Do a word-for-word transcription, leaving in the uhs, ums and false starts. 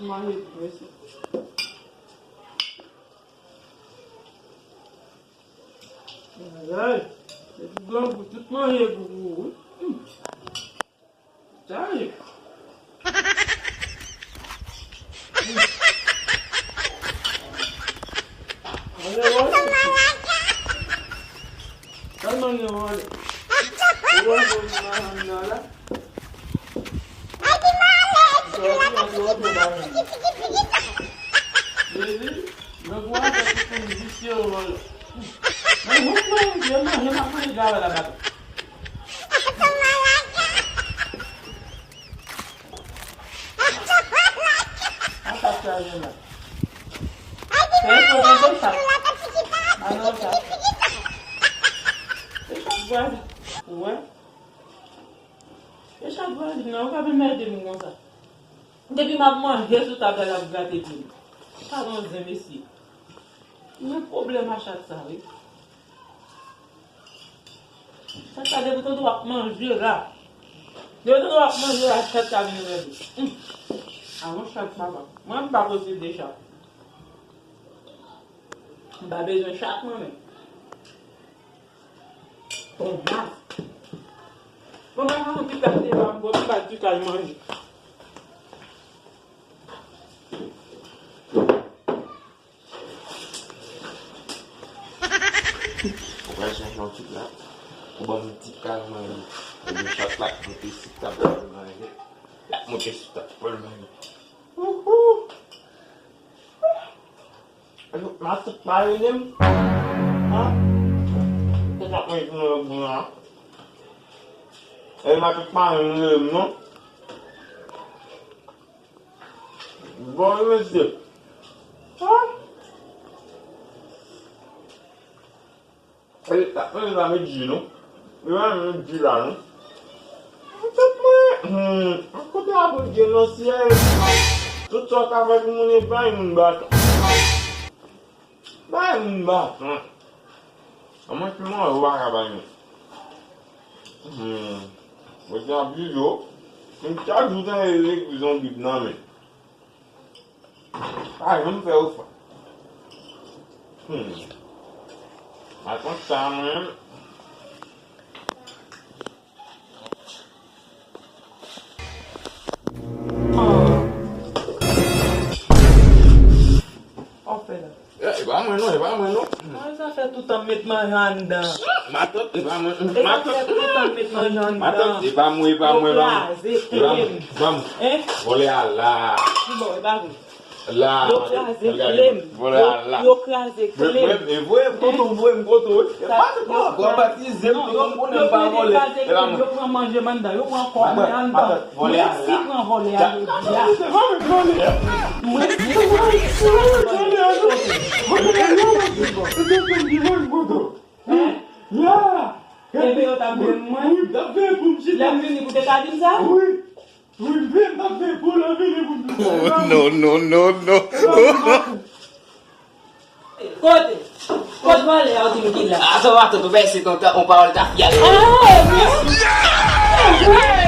Manje pou mesye. Ay, depi grangou, tout manje gou pou ou, wi. Hmm. Sa ye. Hmm. Manje wòl. Sa manje wòl. Ou wè manje wòl la? Nan gwo afè ki konn visye yo. Mwen, mwen, mwen, mwen, mwen, mwen, mwen, mwen, An tap chaje la. Se yon pwoblèm sa. Manon sa. Se chat vwazen. Ou wè? Se chat vwazen nan, ou pa vin mède m konsa. Depi m ap manje sou tab la, l ap grate pye m. Sa gon zen, mesye. Mwen pwoblèm a chat sa, wi. Chat sa depi tande w ap manje la. Depi tande w ap manje la, chat sa vin rele. Hum. A yon chat, papa. Mwen, m pa posede chat. M pa bezwen chat, mwen menm. Bon, mas. Bon, mwen, mwen, ti kal te la, bon, m pa ti kal manje. Ou pral chache yon ti plat, ou ban m ti kal manje. Epi chat la k monte sou tab la pou l manje. L ap monte sou tab pou l manje. Ouhou! Matant pa rele m. An? Se sa k manje pou mwen bouyon an. E matant pa rele m non. Bon, mesye. Ah. E, e, e, la, met di, non. E, la, met di la, non. Tèt mwen, hmm, kote a pou gen nan syèl? Tout sa w ka fè pou moun, e bay moun baton. Bay moun baton. Anmwens ki manje w pa ka bay moun. Hmm. Mwen te ap viv yo. M chak jou tande legliz yon bib nan men. Pa janm fè ofrann. Hmm. Al konn sa mwen. Sa w fè la? E, e pa mwen non, e pa mwen non. Mwen sa fè tout tan met manje anndan. Matant, e pa mwen. E pa fè tout tan met manje anndan. Matant, e pa mwen, e pa mwen, e pa mwen. Yo kraze, e pa mwen, e pa mwen. Hein? Vòlè a la. Bon, e pa vre. La. Yo kraze kle m. Vòlè a la. Yo, yo kraze kle m. Mwen, mwen, e voye m kote w, voye m kote w. E pa tout mwen, yo batize m, tout mwen konnen m pa vòlè. E pa mwen. Yo pran manje m anndan, yo pran kòb mwen anndan. Matant, matant, vòlè a la. Mwen si pran vòlè a jodi a. Mwen si pran vòlè a. Hein? Ebyen, yo t ap veye mwen. Wi, t ap veye pou m chita. Lè m vini, pou te ka di m sa? Wi. Wi, m vini, m t ap veye pou lè m vini pou m di sa. Oh, no, no, no, no. Kote? Kot vòlè a ou di m ki la? A, sa w ap tann, ou vèse ton, on pawòl ta fiyal. Ah,